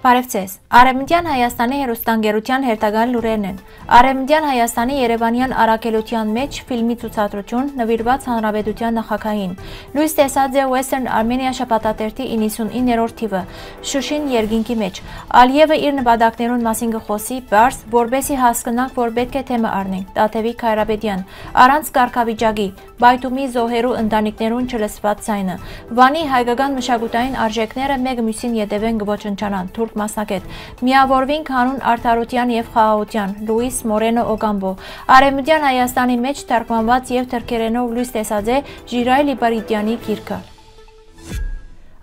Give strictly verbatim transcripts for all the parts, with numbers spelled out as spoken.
Բարեւ ձեզ։ Արեւմտեան Հայաստանի հեռուստաընկերութեան հերթական լուրերն են։ Արեւմտեան Հայաստանի Երեւանեան առաքելութեան մէջ ֆիլմի ցուցադրութիւն նուիրուած հանրապետութեան նախագահին։ Լոյս տեսած է Western Armenia շաբաթաթերթի իննսունիններորդ թիւը։ Շուշին երկինքի մէջ։ Ալիեւը իր նպատակներուն մասին կը խօսի պարզ, որպէսզի հասկնանք, որ պէտք է թեմը առնենք, Տաթեւիկ Հայրապետեան, առանց կարգավիճակի, Պայթումի զոհերու ընտանիքներուն չլսուած ձայնը։ Վանի հայկական մշակութային արժէքները մէկը միւսին ետեւէն կը ոչնչանան, թուրք մասնագէտ։ Միաւորուինք հանուն արդարութեան եւ խաղաղութեան, Լուիս Մորենո Օկամպո։ Արեւմտեան Հայաստանի մէջ թարգմանուած եւ թրքերէնով լոյս տեսած է Ժիրայ Լիպարիտեանի գիրքը։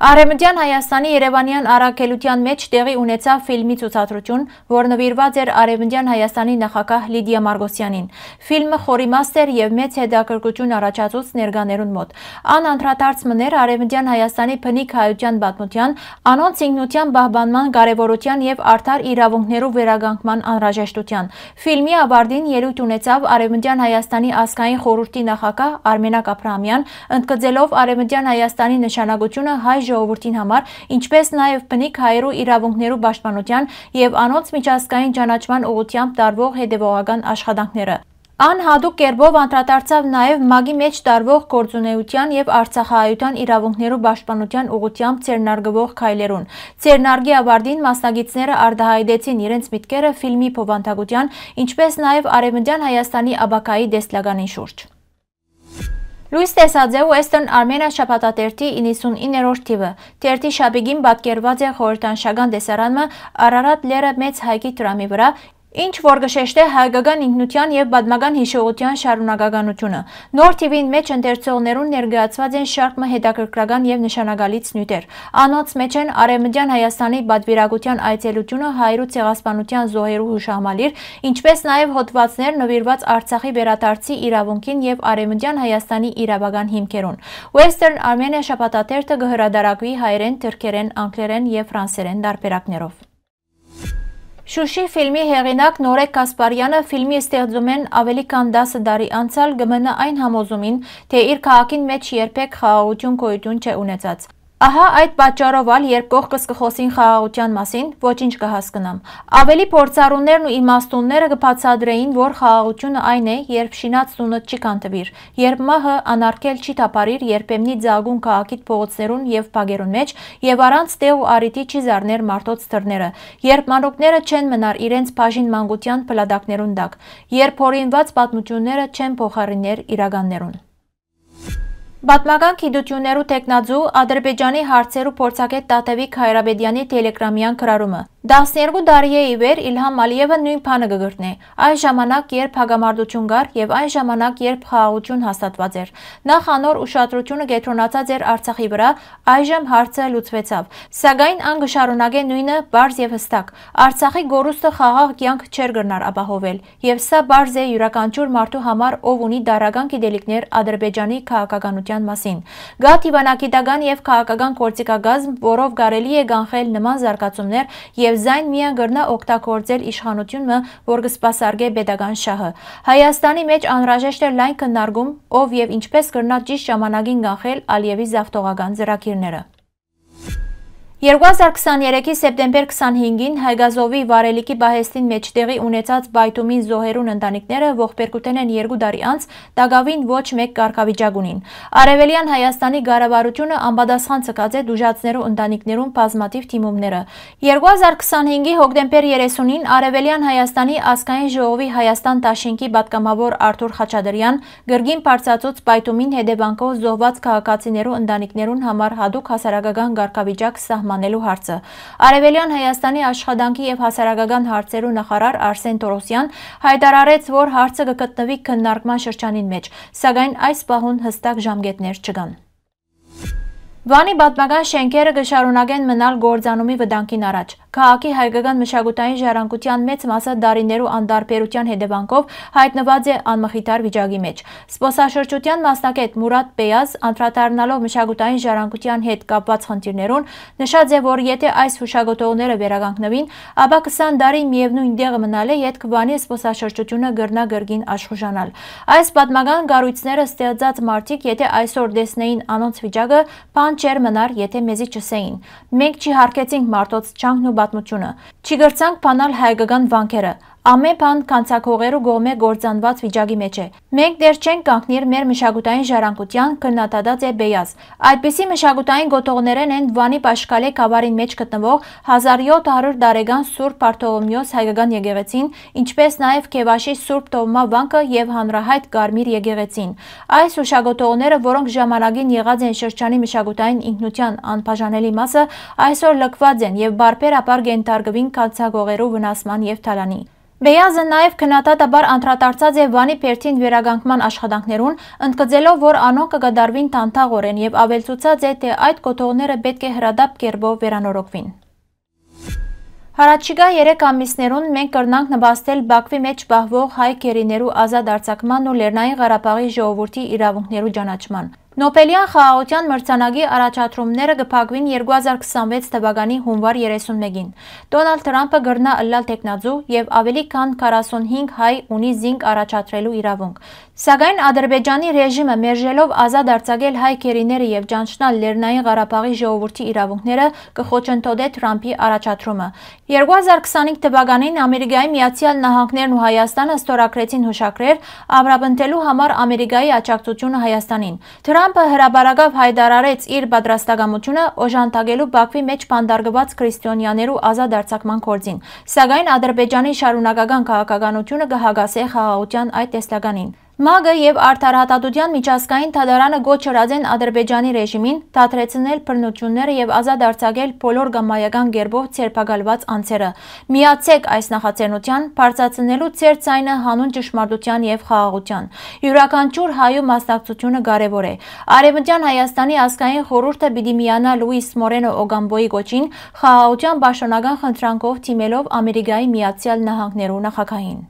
Արեւմտեան Հայաստանի Երեւանեան առաքելութեան մէջ տեղի ունեցաւ ֆիլմի ցուցադրութիւն, որ նուիրուած էր Արեւմտեան Հայաստանի նախագահ Լիդիա Մարգոսեանին։ Ֆիլմը խորիմաստ էր եւ մեծ հետաքրքրութիւն առաջացուց ներկաներուն մօտ։ Ան անդրադարձ մըն էր Արեւմտեան Հայաստանի բնիկ հայութեան պատմութեան, անոնց ինքնութեան պահպանման կարեւորութեան եւ արդար իրաւունքներու վերականգնման անհրաժեշտութեան։ Ֆիլմի աւարտին ելոյթ ունեցաւ Արեւմտեան Հայաստանի ազգային խորհուրդի նախագահ Արմենակ Աբրահամեան, ընդգծելով Արեւմտեան Հայաստանի նշանակութիւնը հայ ժողովուրդին համար, ինչպէս նաեւ բնիկ հայերու իրաւունքներու պաշտպանութեան եւ անոնց միջազգային ճանաչման ուղղութեամբ տարուող հետեւողական աշխատանքները։ Ան յատուկ կերպով անդրադարձաւ նաեւ ՄԱԿ-ի մէջ տարուող գործունէութեան եւ արցախահայութեան իրաւունքներու պաշտպանութեան ուղղութեամբ ձեռնարկուող քայլերուն։ Ձեռնարկի աւարտին մասնակիցները արտայայտեցին իրենց միտքերը ֆիլմի բովանդակութեան, ինչպէս նաեւ Արեւմտեան Հայաստանի ապագայի տեսլականին շուրջ։ Լոյս տեսած է Western Armenia շաբաթաթերթի իննսունիններորդ թիւը։ Թերթի շապիկին պատկերուած է խորհրդանշական տեսարանը Արարատ լեռը մեծ հայկի դրամի վրայ, ինչ որ կը շեշտէ հայկական ինքնութեան եւ պատմական յիշողութեան շարունակականութիւնը։ Նոր թիւին մէջ ընթերցողներուն ներկայացուած են շարք մը հետաքրքրական եւ նշանակալից նիւթեր։ Անոնց մէջ են Արեւմտեան Հայաստանի պատվիրակութեան այցելութիւնը հայերու ցեղասպանութեան զոհերու յուշահամալիր, ինչպէս նաեւ հոդուածներ նուիրուած Արցախի վերադարձի իրաւունքին եւ Արեւմտեան Հայաստանի իրաւական հիմքերուն։ Western Armenia շաբաթաթերթը կը հրատարակուի հայերէն, թրքերէն, անգլերէն եւ ֆրանսերէն տարբերակներով։ Շուշի ֆիլմի հեղինակ Նորեկ Գասպարեանը ֆիլմի ստեղծումէն աւելի քան տասը տարի անցեալ կը մնայ այն համոզումին, թէ իր քաղաքին մէջ երբեք խաղաղութիւն գոյութիւն չէ ունեցած։ Ահա այդ պատճառով ալ, երբ կողքս կը խօսին խաղաղութեան մասին, ոչինչ կը հասկնամ։ Աւելի փորձառուներն ու իմաստունները կը բացատրէին, որ խաղաղութիւնը այն է, երբ շինած տունը չի քանդուիր, երբ մահը անարգել չի թափառիր երբեմնի ծագուն քաղաքիդ փողոցներուն եւ բակերուն մէջ եւ առանց տեղ ու առիթի չի զարներ մարդոց դռները, երբ մանուկները չեն մնար իրենց բաժին մանկութեան փլատակներուն տակ, երբ հորինուած պատմութիւնները չեն փոխարիներ իրականներուն։ Պատմական գիտութիւններու թեկնածու, Ադրբեջանի հարցերու փորձագէտ Տաթեւիկ Հայրապետեանի Թելեգրամեան գրառումը։ Տասներկու տարի է ի վեր Իլհամ Ալիևը նոյն բանը կը կրկնէ, այն ժամանակ, երբ հակամարտութիւն կար, եւ այն ժամանակ, երբ խաղաղութիւն հաստատուած էր։ Նախ անոր ուշադրութիւնը կեդրոնացած էր Արցախի վրայ, այժմ հարցը լուծուեցաւ։ Սակայն ան կը շարունակէ նոյնը պարզ եւ յստակ։ Արցախի կորուստը խաղաղ կեանք չէր կրնար ապահովել, եւ սա պարզ է իւրաքանչիւր մարդու համար, ով ունի տարրական գիտելիքներ Ադրբեջանի քաղաքականութեան մասին։ Կայ դիւանագիտական եւ քաղաքական գործիքակազմ, որով կարելի է կանխել նման զարգացումներ, եւ զայն միայն կրնայ օգտագործել իշխանութիւնը, որ կը սպասարկէ պետական շահը։ Հայաստանի մէջ անհրաժեշտ է լայն քննարկում, ով եւ ինչպէս կրնայ ճիշդ ժամանակին կանխել Ալիևի զաւթողական ծրագիրները։ Երկու հազար քսաներեքի սեպտեմբեր քսանհինգին Հայկազովի վառելիքի պահեստին մէջ տեղի ունեցած պայթումին զոհերուն ընտանիքները ողբերգութենէն երկու տարի անց տակաւին ոչ մէկ կարգավիճակ ունին։ Արեւելեան Հայաստանի կառավարութիւնը անպատասխան ձգած է տուժածներու ընտանիքներուն բազմաթիւ դիմումները։ Երկու հազար քսանհինգի հոկտեմբեր երեսունին Արեւելեան Հայաստանի Ազգային ժողովի Հայաստան դաշինքի պատգամաւոր Արթուր Խաչատրեան կրկին բարձրացուց պայթումին հետեւանքով զոհուած քաղաքացիներու ընտանիքներուն համար յատուկ հասարակական կարգավիճակ սահմանելու հարցը։ Արեւելեան Հայաստանի աշխատանքի եւ հասարակական հարցերու նախարար Արսեն Թորոսեան յայտարարեց, որ հարցը կը գտնուի քննարկման շրջանին մէջ, սակայն այս պահուն յստակ ժամկէտներ չկան։ Վանի պատմական շէնքերը կը շարունակեն մնալ կործանումի վտանգին առաջ։ Քաղաքի հայկական մշակութային ժառանգութեան մեծ մասը տարիներու անտարբերութեան հետեւանքով յայտնուած է անմխիթար վիճակի մէջ։ Զբօսաշրջութեան մասնագէտ Մուրատ Պեյազ, անդրադառնալով մշակութային ժառանգութեան հետ կապուած խնդիրներուն, նշած է, որ եթէ այս յուշակոթողները վերականգնուին, ապա քսան տարի միեւնոյն տեղը մնալէ ետք Վանի զբօսաշրջութիւնը կրնայ կրկին աշխուժանալ։ Այս պատմական կառոյցները ստեղծած մարդիկ, եթէ այսօր տեսնէին անոնց վիճակը, բան չէր մնար, եթէ մեզի չըսէին։ Մենք չի հարգեցինք մարդոց չանքն ու պատմությունը։ Չի կրցանք բանալ հայկական վանքերը։ Ամեն բան գանձակողերու կողմէ կործանուած վիճակի մէջ է։ Մենք դեռ չենք կանգնիր մեր մշակութային ժառանգութեան, քննադատած է Պեյազ։ Այդպիսի մշակութային կոթողներէն են Վանի Պաշկալէ գաւառին մէջ գտնուող հազար յոթ հարիւր տարեկան Սուրբ Բարթողոմեոս հայկական եկեղեցին, ինչպէս նաեւ Քեւաշի Սուրբ Թովմա վանքը եւ հանրահայտ Կարմիր եկեղեցին։ Այս յուշակոթողները, որոնք ժամանակին եղած են շրջանի մշակութային ինքնութեան անբաժանելի մասը, այսօր լքուած են եւ բարբերաբար կ'ենթարկուին գանձակողերու վնասման եւ թալանի։ Պեյազը նաեւ քննադատաբար անդրադարձած է Վանի բերդին վերականգնման աշխատանքներուն, ընդգծելով, որ անոնք կը կատարուին դանդաղօրէն, եւ աւելցուցած է, թէ այդ կոթողները պէտք է հրատապ կերպով վերանորոգուին։ Յառաջիկայ երեք ամիսներուն մենք կրնանք նպաստել Բաքվի մէջ պահուող հայ գերիներու ազատ արձակմանն ու Լեռնային Ղարաբաղի ժողովուրդի իրաւունքներու ճանաչման։ Նոբելեան խաղաղութեան մրցանակի առաջադրումները կը փակուին երկու հազար քսանվեց թվականի յունուար երեսունմէկին։ Տոնալդ Թրամփը կրնայ ըլլալ թեկնածու եւ աւելի քան քառասունհինգ հայ ունի զինք առաջադրելու իրաւունք։ Սակայն Ադրբեջանի ռեժիմը, մերժելով ազատ արձակել հայ գերիները եւ ճանչնալ Լեռնային Ղարաբաղի ժողովուրդի իրաւունքները, կը խոչընդոտէ Թրամփի առաջադրումը։ Երկու հազար քսանհինգ թվականին Ամերիկայի Միացեալ Նահանգներն ու Հայաստանը ստորագրեցին յուշագրեր ամրապնդելու համար Ամերիկայի աջակցությունը Հայաստանին։ Թրամփը հրապարակաւ յայտարարեց իր պատրաստակամությունը օժանդակելու Բաքվի մէջ բանտարկուած քրիստոնեաներու ազատ արձակման գործին, սակայն Ադրբեջանի շարունակական քաղաքականությունը կը հակասէ խաղաղութեան այդ տեսլականին։ ՄԱԿ-ը եւ Արդարադատութեան միջազգային դատարանը կոչ ըրած են Ադրբեջանի ռեժիմին դադրեցնել բռնությունները եւ ազատ արձակել բոլոր կամայական կերպով ձերբակալուած անձերը։ Միացէք այս նախաձեռնութեան, բարձրացնելու ձեր ձայնը հանուն ճշմարտութեան եւ խաղաղութեան։ Իւրաքանչիւր հայու մասնակցությունը կարեւոր է։ Արեւմտեան Հայաստանի ազգային խորհուրդը պիտի միանայ Լուիս Մորենո Օկամպոյի կոչին՝ խաղաղութեան պաշտօնական խնդրանքով դիմելով Ամերիկայի Միացեալ Նահանգներու նախագահին։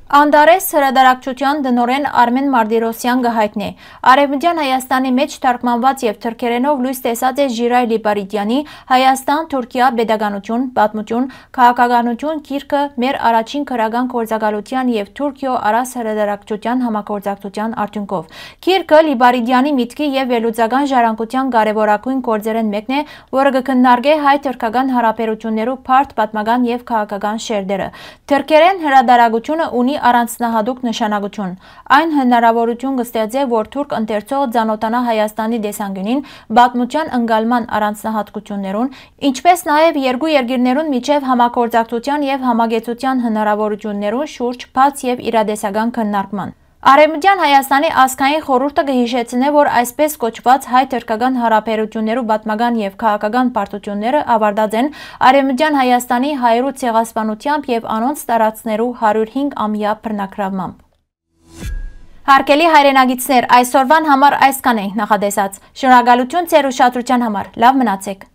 Անտարես հրատարակչութեան տնօրէն Արմէն Մարտիրոսեան կը յայտնէ, Արեւմտեան Հայաստանի մէջ թարգմանուած եւ թրքերէնով լոյս տեսած է Ժիրայ Լիպարիտեանի «Հայաստան-Թուրքիա պետականություն, պատմություն, քաղաքականություն» գիրքը մեր առաջին գրական գործակալութեան եւ Թուրքիոյ Արաս հրատարակչութեան համագործակցութեան արդիւնքով։ Գիրքը Լիպարիտեանի միտքի եւ վերլուծական ժառանգութեան կարեւորագոյն գործերէն մէկն է, որը կը քննարկէ հայ-թրքական յարաբերութիւններու բարդ պատմական եւ քաղաքական շերտերը։ Թրքերէն հրատարակութիւնը ունի առանձնահատուկ նշանակութիւն։ Այն հնարաւորութիւն կը ստեղծէ, որ թուրք ընթերցողը ծանօթանայ Հայաստանի տեսանկիւնին, պատմութեան ընկալման առանձնահատկութիւններուն, ինչպէս նաեւ երկու երկիրներուն միջեւ համագործակցութեան եւ համակեցութեան հնարաւորութիւններուն շուրջ բաց եւ իրատեսական քննարկման։ Արեւմտեան Հայաստանի ազգային խորհուրդը կը յիշեցնէ, որ այսպէս կոչուած հայ-թրքական յարաբերութիւններու պատմական եւ քաղաքական բարդութիւնները աւարտած են Արեւմտեան Հայաստանի հայերու ցեղասպանութեամբ եւ անոնց տարածքներու հարիւր հինգ ամեայ բռնագրաւմամբ։ Հարգելի հայրենակիցներ, այսօրուան համար այսքան ենք նախատեսած։ Շնորհակալութիւն ձեր ուշադրութեան համար։ Լաւ մնացէք։